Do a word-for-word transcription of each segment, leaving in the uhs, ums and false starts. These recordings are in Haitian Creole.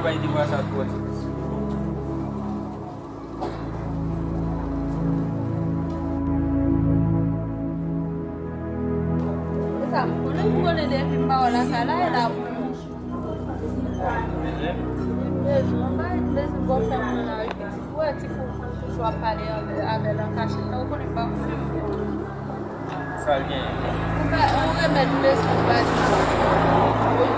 Bay devwa sa twò difisil. Sa, m konnen, m konnen depi m pa wè lakay la, e la pou mwen. M bezwen, m pa bezwen bò fè mwen la, wi, pitit. Ou wè ti fou konn toujou ap pale avè, avè l an kachèt la, ou konnen m pa konnen fou. Sa l genyen? Ou ba, yon remèd m bezwen pou baz mwen.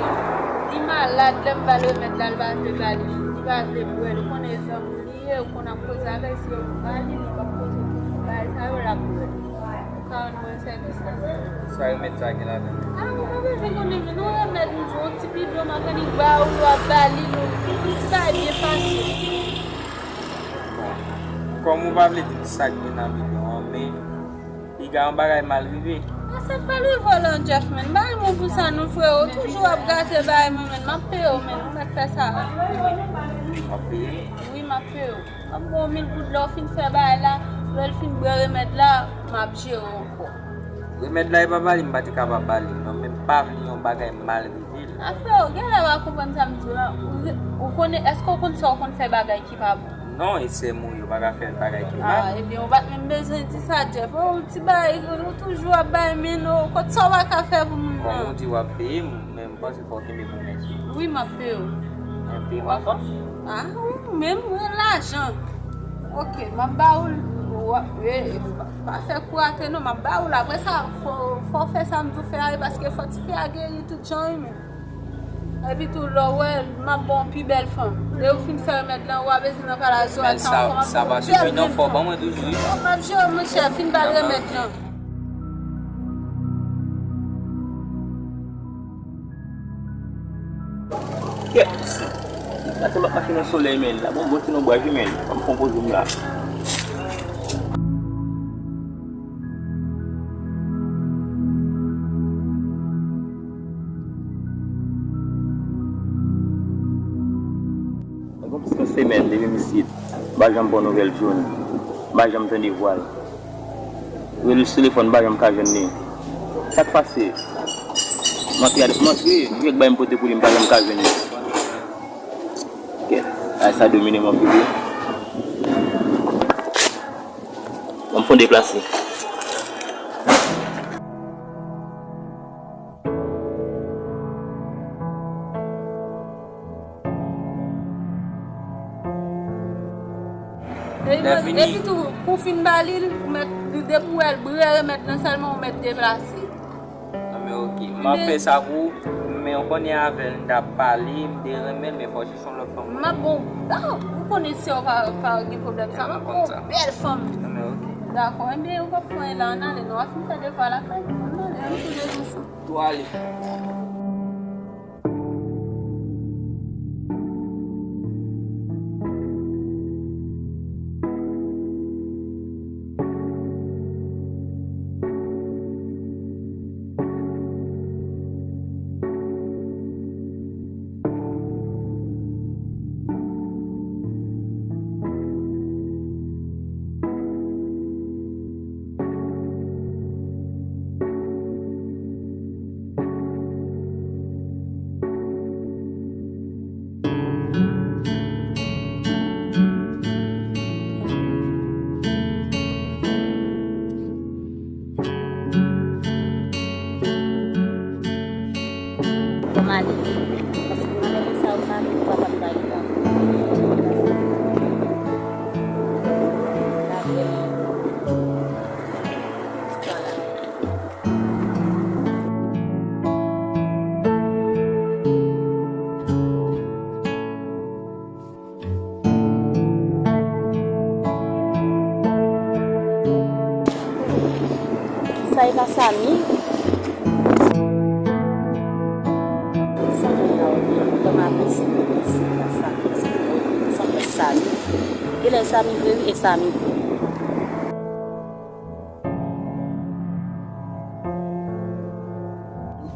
Li malad, lè m ba l remèd la, l pa vle ba li. Li pa vle bwè l. Ou konnen zanmi li ye, ou konn ap koze avè l, si yo ba li, li p ap koze tout bagay sa yo, l ap bwè l. Ou ka rann mwen sèvis la? Sa remèd sa gen ladan l? A, ou pa bezwen konnen, men yon remèd, yon ti bidon, m ap annik ba ou, w ap ba li, yon ti bagay byen fasil. Bon, kòm ou pa vle di m sa k gen nan bidon an, men piga yon bagay mal rive. A, sa fè l rive w lan, Jeff, men. Bay mwen pou sa, non, freo. Ou toujou ap gate bay mwen, men. M ap peye w, men. Ou mèt fè sa. W ap peye m? Wi, m ap peye w. M ap ba w mil goud lè w fin fè bagay la. Lè l fin bwè remèd la, m ap jere w ankò. Remèd la, e pa ba li, m pa te kapab ba li, non, men m pa vle yon bagay mal rive l. A, freo, genlè w pa konprann sa m di w la. Ou, ou konnen, èske w konn sa w konn fè bagay ki pa bon? Non, e sè m ou ye, ou pa ka fè bagay ki mal. A, ebyen, ou pa t menm bezwen di sa, Jeff. O, ti bagay, ou toujou ap bay men, non, kot sa w pa ka fè pou moun nan? Kòm ou di w ap peye m, men m panse fò w kenbe pwomès ou. Wi, m ap peye w. Men peye m avan. A, wi, menm, men lajan. Oke, m ap ba ou l, w ap, e, e, pa, pa fè kou rate, non, m ap ba ou l. Apre sa, fò, fò w fè sa m di w fè a, wi, paske fò tifi a geri tout jan, wi, men. Epi tou, lè w wè, m ap ba w pi bèl fanm. Lè ou fin fè remèd lan, ou a bezwen nan palazyo a, sa, sa pa sifi non, fò ban mwen toujou, wi. M ap jere, monchè, fin ba l remèd lan. Kèt! Maten m ap mache nan solèy, men. La, bon, bon, ti non bwaj, men. Ban m fè yon poze m la. Mwen gen plis yon semèn depi m isit, m pa janm pran nouvèl Johnny, m pa janm tande vwa l. Rele l sou telefòn, m pa janm ka jwenn li. Sa k pase? M antre, m antre, gen kèk bagay m pote pou li, m pa janm ka jwenn li. Kèt, bagay sa domine m anpil wi. Bon, m fon deplase. Epi tou, pou w fin ba li l, ou mèt, depi w wè l bwè remèd lan sèlman, ou mèt deplase. Non, men oke. M ap fè sa pou ou, men w konnen avè l, m t ap pale, m te renmen l, men fò w chèche yon lòt fanm. M ap bon, ah, ou konnen sè w pa, pa gen pwoblèm sa, m ap bon bèl fanm. Non, men oke. Dakò, enben, ou p ap fè anyen la, ann ale, non, w ap fin fè devwa lakay, ann ale, nou tou de ansanm. Tou ale. Ban m ale. Paske malere sa yo pa vin pa t ap bay tan. Sa e pa Samy? Sa mwen ka wè, kòm atis, se pa sa. Paske mwen sanble Samy. Genlè Samy vre wi, e Samy vre.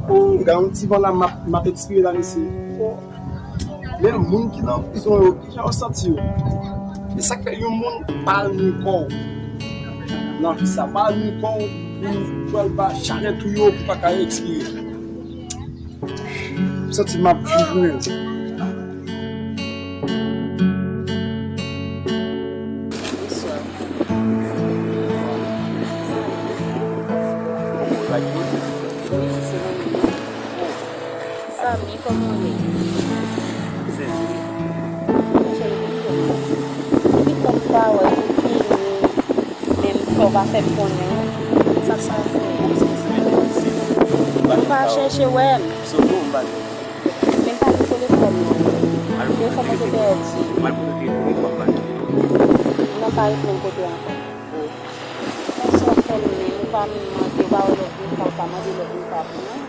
Ooh, gade yon ti van la m ap, m ap ekspire la, mesye. Men moun ki nan prizon yo, kijan yo santi yo? E sa k fè yon moun pa al nwi kò w nan vi sa, pa al nwi kò w pou jwenn ba chalè tou yo pou pa ka ekspire. M santi m ap viv menm. Fò w pa fè m konnen. Sa, sa, se, se, se, se. Ou pa chèche wè m. Sou tou, m pa di. Men m pa gen telefòn mwen. Telefòn mwen te pèdi. Ou pa ret menm kote ankò. Kòman sa w fè m menm? Ou pa menm mande, ou pa wè lòt moun pa, ou pa mande lòt moun pa pou mwen.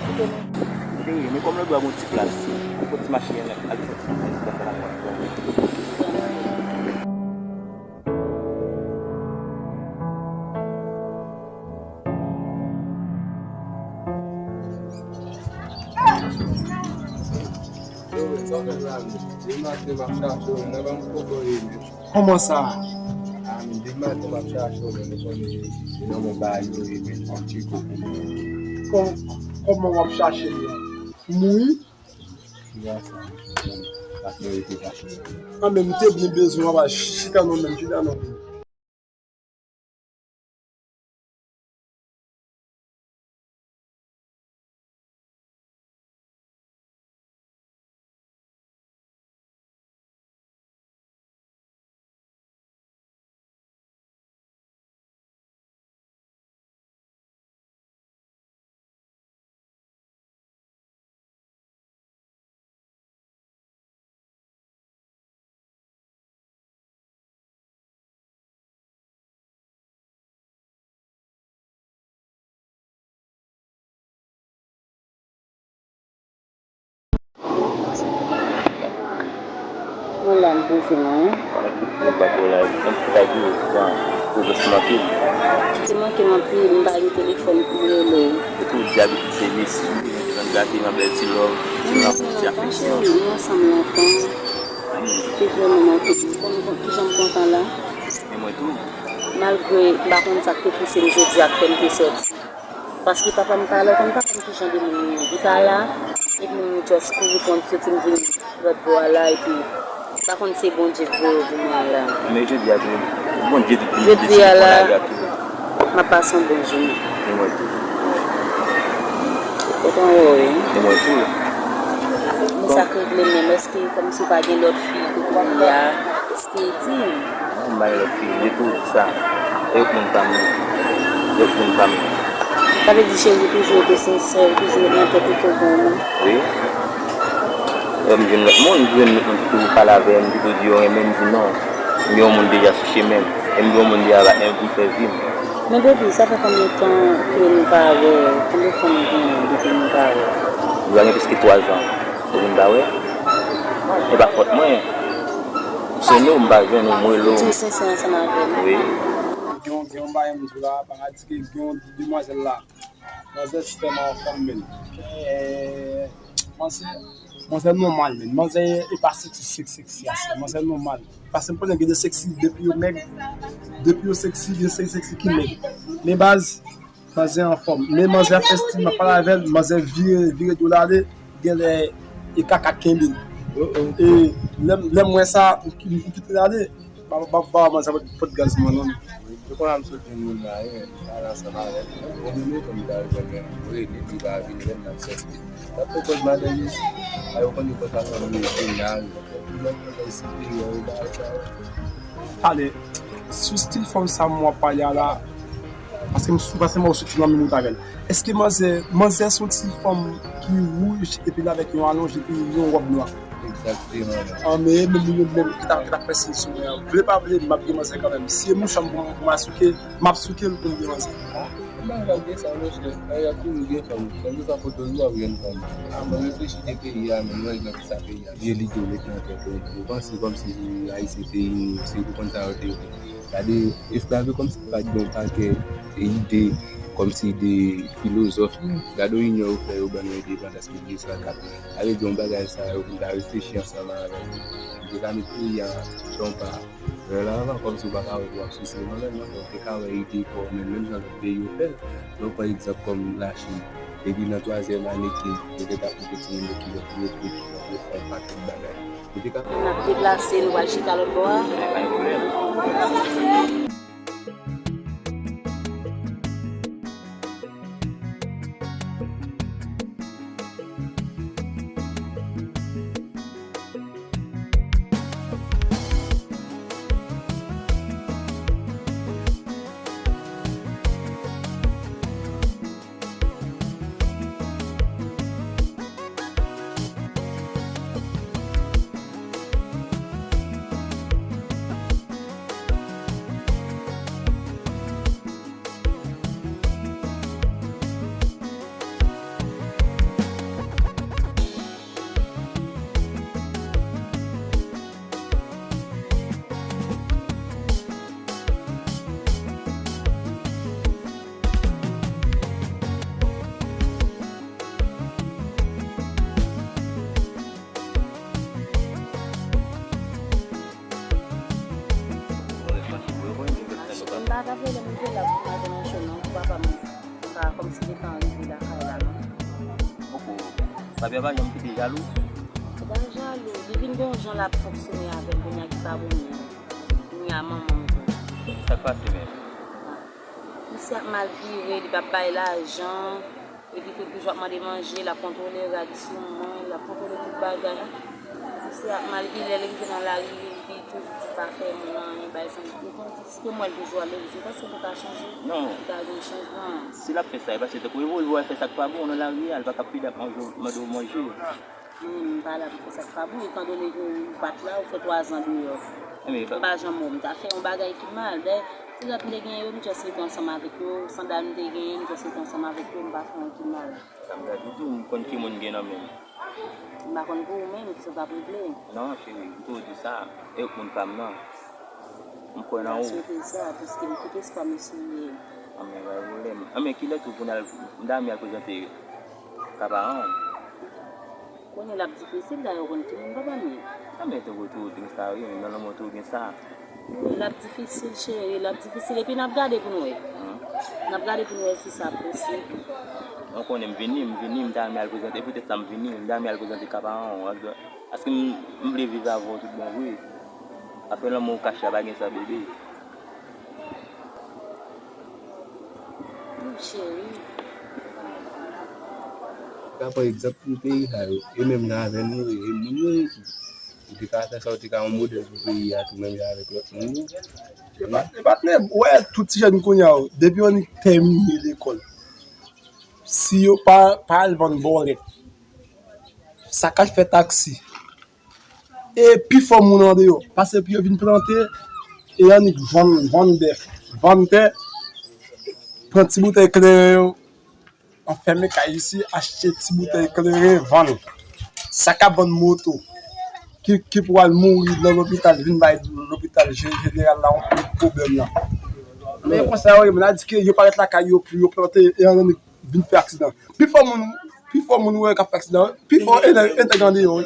Koute, men kòm lòt bò a gon ti plas, ou fè ti mache al fè ti plas la. Kòman sa? A, men depi maten m ap chache w, men nou konnen se nan men bagay yo ye, men fò m tcheke w pou mwen. Kò-, kòman w ap chache m la? Ou mouri? Ki bagay sa? Sa k merite chache w. A, men m te byen bezwen w, papa, chita non menm, chita non menm. Mwen la, m poze mwen. Mwen pa twò la, m pa di w sa, poze sou m anpil. Te manke m anpil, m pa gen telefòn pou m rele w. Epi w di abitid se mesye, m te gate yon bèl ti love, ti love, ti afeksyon. Nou ansanm lontan. Te vrèman manke m. Konn, konn kijan m kontan la. E mwen tou. Malgre m pa konn sa k te pouse m jodi a k fè m te sòti. Paske papa m pa la, konn papa m kijan de moun li ye. Li pa la, epi m just kouri pran soti m vin lòt bò a la, epi m pa konn se Bondye k voye w pou mwen la. Men jodi a tou, Bondye di pou m deside pran lavi a tou. M ap pase yon bon jounen. E mwen tou. Kontan wè w, wi. E mwen tou. Men sa k regle menm, èske kòmsi w pa gen lòt fi pou kounye a? Èske di m? Non, m pa gen lòt fi, m te tou di sa. E yo k moun pa m nan. Yo k moun pa m nan. Sa vle di cheri, ou toujou rete sensè, ou toujou rete nan tèt ou ke w bon moun. Wi. Lè m jwenn lòt moun, m jwenn lòt moun ki toujou pale avè m, ki toujou di yo renmen m, m di non. M gen yon moun deja sou chemen m. E m gen yon moun deja avè m pou m fè vi m. Men baby, sa fè konbyen tan ke nou pa wè? Konbyen tan nou genyen depi nou pa wè? Nou pa gen plis ke twa zan depi nou pa wè. E pa fòt mwen. Sonn ou, m pa jwenn ou, m rele w. Ou di w sensè ansanm avè m. Wi. Gen yon, gen yon bagay m di w la, pa di ke gen yon demwazèl la. Manzè sistèm an fanm menm. Eh, manzè, manzè nòmal menm. Manzè e pa seksi, seksi, seksi a se. Manzè nòmal. Paske m konnen gen de seksi, depi yo mèg, depi yo seksi, gen seksi, seksi ki mèg. Men baz, manzè anfòm. Men manzè ap fè stil, m ap pale avè l, manzè vire, vire do l ale, genlè e kaka k kenbe l. E lè m, lè m wè sa, m ki-, m kite l ale. Ba, ba, ba manzè pot, pot gaz mwen non. Wi, se konsa m sot jwenn moun la, wi, men m pale ansanm avè l. Bon, nou, nou, konn li pa al jwenn mwen, wi, li, li pa vin jwenn nan sèk li. Sa fè kòz madanm isi, a yo konn li konsa fanm yo, yo nal, yo lòt bagay siperyè, yo bagay sa yo. Pale, sou stil fanm sa m w ap pale a la, paske m sou, paske m wè w soti nan menm wout avè l. Èske manzè, manzè se yon ti fanm ki wouj epi l avèk yon alonj epi yon wòb nwa? Egzakteman. An, men menm li menm ki t ap, ki t ap fè siy sou mwen an. Vle pa vle, m ap gen manzè kanmenm. Si e mouchwa m pou m, pou m asouke, m ap souke l pou m gen manzè. M pa ka gen sa, monchè. Ay, y ap toujou gen fanm. Kèlkeswa kote w ye, w ap jwenn fanm. A, mwen reflechi de peyi a, men mwen wè nan kisa peyi a. Vye lide w mete nan tèt ou. Ou panse kòmsi Ayisyen peyi nou, se pou konn sa yo te vle. Gade, esklav yo kòmsi pa t gen yon pakèt ide, kòmsi de filozòf. Gade yon inyon yo fè yo ban nou endepandans mil uit san kat. Sa vle di yon bagay sa yo pou n ta reflechi ansanm avè l. Pou n te ka met peyi a jan w pa wè l avan, kòmsi w pa ka wè pou w ap souse nan lè nan, men w te ka wè ide pa w menm, menm jan lòt peyi yo fè l. Nou pran egzanp kòm Lachin. Depi nan twazyèm ane kenz, yo te ka koupe timoun yo kilòt, yo pran, yo fè yon pakèt bagay. Yo te ka. N ap deplase, nou pral chita lòt bò a. Lè m rive la, pou m al nan cho non, pou papa m pa kòmsi gentan rive lakay la non. Poko, papi a pa janm kite jalou. Li pa jalou, li vin gen yon jan l ap fonksyone avè m kounye a ki pa bon menm. Kounye a manman m tou. Sa k pase menm? Misye ap mal vire, li p ap bay lajan. Epi tou toujou ap mande manje, l ap kontwole rad sou mwen, l ap kontwole tout bagay. Misye ap mal, epi lè l rive nan lari, li toujou di pa fè moun anyen, bay san. Epi tandiske m wè l toujou al legliz, ou panse pou ka chanje? Non. Pou ka gen chanjman? Si l ap fè sa, e paske tankou revolvè w fè sa k pa bon nan lari a, l pa ka pede ap manje, mande w manje. Mwen menm, m pa la pou fè sa k pa bon, etandone ke ou pa t la, ou fè twazan deyò. Ebyen, m pa janm wè w, m ta fè yon bagay ki mal. Dayè, ti rad m te genyen yo, m just rete ansanm avèk yo, sandal m te genyen, m just rete ansanm avèk yo, m pa fè yon ki mal. Sa m ta di tou, m konn ki moun gen nan men m. M pa konn pou ou menm, kisa w t ap regle? Non, cheri, m toujou di sa, e moun pa m nan. M kwè nan ou. M swete sa, piske m tout espwa m eseye. Anben, pa gen pwoblèm. Anben, kilè tou pou n al, m ta renmen al prezante ka paran w. Konnen l ap difisil, dayè ou konn ki moun papa m ye. Anben, tankou tou, gen sa, wi, men nan lanmou tou, gen sa. L ap difisil, cheri, l ap difisil. Epi n ap gade pou n wè. N ap gade pou n wè si sa posib. Mwen konnen m vini, m vini, m ta renmen al prezante. E poutèt sa m vini, m ta renmen al prezante ka paran w. Paske m, m vle viv avè w tout bon vre. Afè lanmou kache a pa gen sa, bebe. Wi, cheri. Ka pran egzanp pou peyi sa yo. E menm nan avè nou, e moun yo ye tou. Ou te ka fè sa, ou te ka yon modèl pou peyi a tou, menm jan avèk lòt moun yo. E pa, e pa tnè, ou wè, tout ti jèn kounye a yo, depi yo annik tèmine lekòl, si yo pa, pa al vann bòlèt, sa k al fè taksi, e pifò moun andeyò, pase pou yo vin plante, e annik vann, vann bèf, vann tè, pran ti boutèy kleren yo, anfèmen kay isi, achte ti boutèy kleren, vann. Sa k ap vann moto, ki, ki pou al mouri nan lopital, vin bay lopital je-, jeneral la yon pwoblèm la. Men konsa yo ye, moun a di ke yo parèt lakay yo pou yo plante e annik vin fè aksidan. Pifò moun, pifò moun ou wè k ap fè aksidan, pifò e nèg, e nèg andeyò, wi.